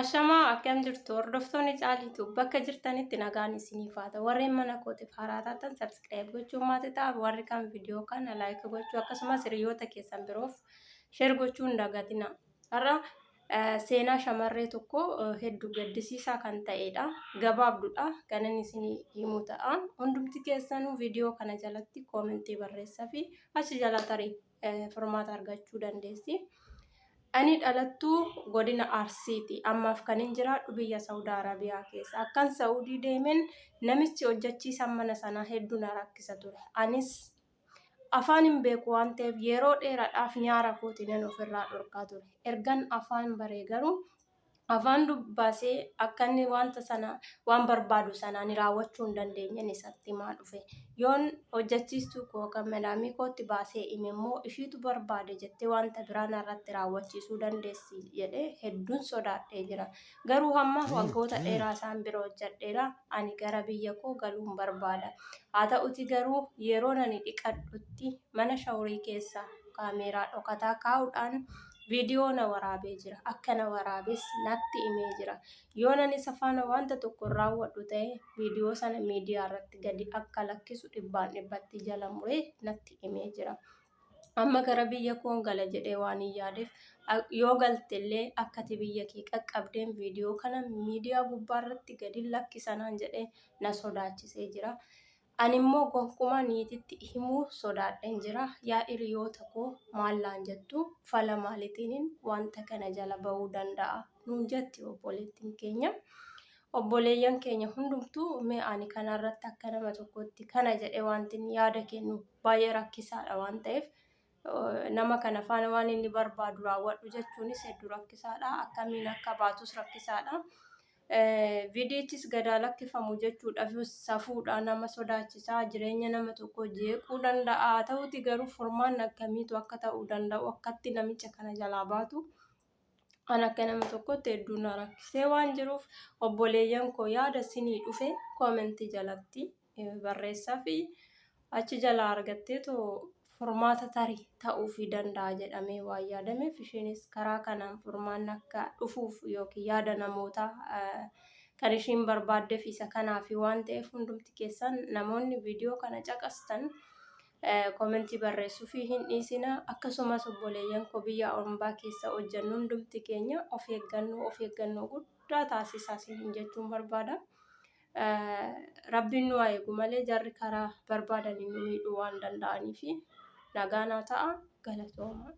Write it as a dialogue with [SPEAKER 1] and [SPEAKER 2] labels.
[SPEAKER 1] Ashamaa akkam jirtu hordoftoonni Caaliitu bakka jirtanitti nagaan isiniif haa ta'u. Warreen mana kootiif haaraa taatan subscribe gochuun maatii ta'a. Warri kaan viidiyoo kana like gochuu akkasumas hiriyoota keessan biroof share gochuu hin dagatina. Har'a seenaa shamarree tokko hedduu gaddisiisaa kan ta'edha. Gabaabdudha kan inni isinii himu ta'a. Hundumti keessanuu viidiyoo kana jalatti koomentii barreessaa fi achi jala tarii furmaata argachuu dandeessi. Ani dhalattuu godina Arsiiti. Ammaaf kanin jiraadhu biyya Saawud Arabiyaa keessa. Akkan Saawudii deemeen namichi hojjechiisaan mana sanaa hedduu na rakkisa ture. Anis afaan hin beeku waan ta'eef yeroo dheeraadhaaf nyaara kootiinan ofirraa dhorkaa ture. Ergan afaan baree garuu afaan dubbaasee akka inni wanta sana waan barbaadu sana ani raawwachuu hin dandeenyen isatti himaa dhufe. Yoon hojjechiistuu koo kan madaamii kootti baasee hime immoo ishiitu barbaade jettee wanta biraa narratti raawwachiisuu dandeessi jedhee hedduun sodaadhee jira. Garuu hamma waggoota dheeraa isaan bira hojjedheera. Ani gara biyya koo galuun barbaada. Haa ta'uti garuu yeroon ani dhiqadhutti mana shawurii keessa kaameeraa dhokataa kaa'uudhaan viidiyoo na waraabee jira. Akka na waraabes natti himee jira. Yoon ani isa faana wanta tokko hin raawwadhu ta'e viidiyoo sana miidiyaa irratti gadi akka lakkisu dhibbaan dhibbatti jala muree natti himee jira. Amma gara biyya koon gala jedhee waan hin yaadeef yoo galte illee akka ati biyya kee qaqqabdeen viidiyoo kana miidiyaa gubbaa irratti gadi lakkisa naan jedhee na sodaachisee jira. Ani immoo gonkumaa niititti himuu sodaadheen jira. Yaa hiriyoota koo maal naan jettu? Fala maalitiinin wanta kana jala ba'uu danda'a? Nuun jetti obboleettiin keenya. Obboleeyyan keenya hundumtuu mee ani kana irratti akka nama tokkootti kana jedhee wantin yaada kennu baay'ee rakkisaadha waan ta'eef nama kana faana waan inni barbaadu raawwadhu jechuunis hedduu rakkisaadha. Akkamiin akka baatus rakkisaadha. Viidiyichis gadaa lakkifamu jechuudhaaf safuudha nama sodaachisaa jireenya nama tokko jeequu danda'a. Haa ta'uti garuu furmaanni akkamiitu akka ta'uu danda'u akkatti namicha kana jalaa baatu an akka nama tokkotti hedduu na rakkisee waan jiruuf obboleeyyan koo yaada isinii dhufe koomentii jalatti barreessaa fi achi jalaa argatteetoo furmaata tarii ta'uufii danda'a jedhamee waan yaadameef isheenis karaa kanaan furmaanni akka dhufuuf yookiin yaada namootaa kan ishiin barbaaddeef isa kanaafi waan ta'eef hundumti keessan namoonni viidiyoo kana caqastan komentii barreessuufii hin dhiisina. Akkasumas obboleeyyan koo biyya ormaa keessa hojjennu hundumti keenya of eeggannoo of eeggannoo guddaa taasisaa isiniin jechuun barbaada. Rabbiin nu haa eegu malee jarri karaa barbaadaniin nu miidhuu waan danda'aniif nagaa naa ta'a galatooma.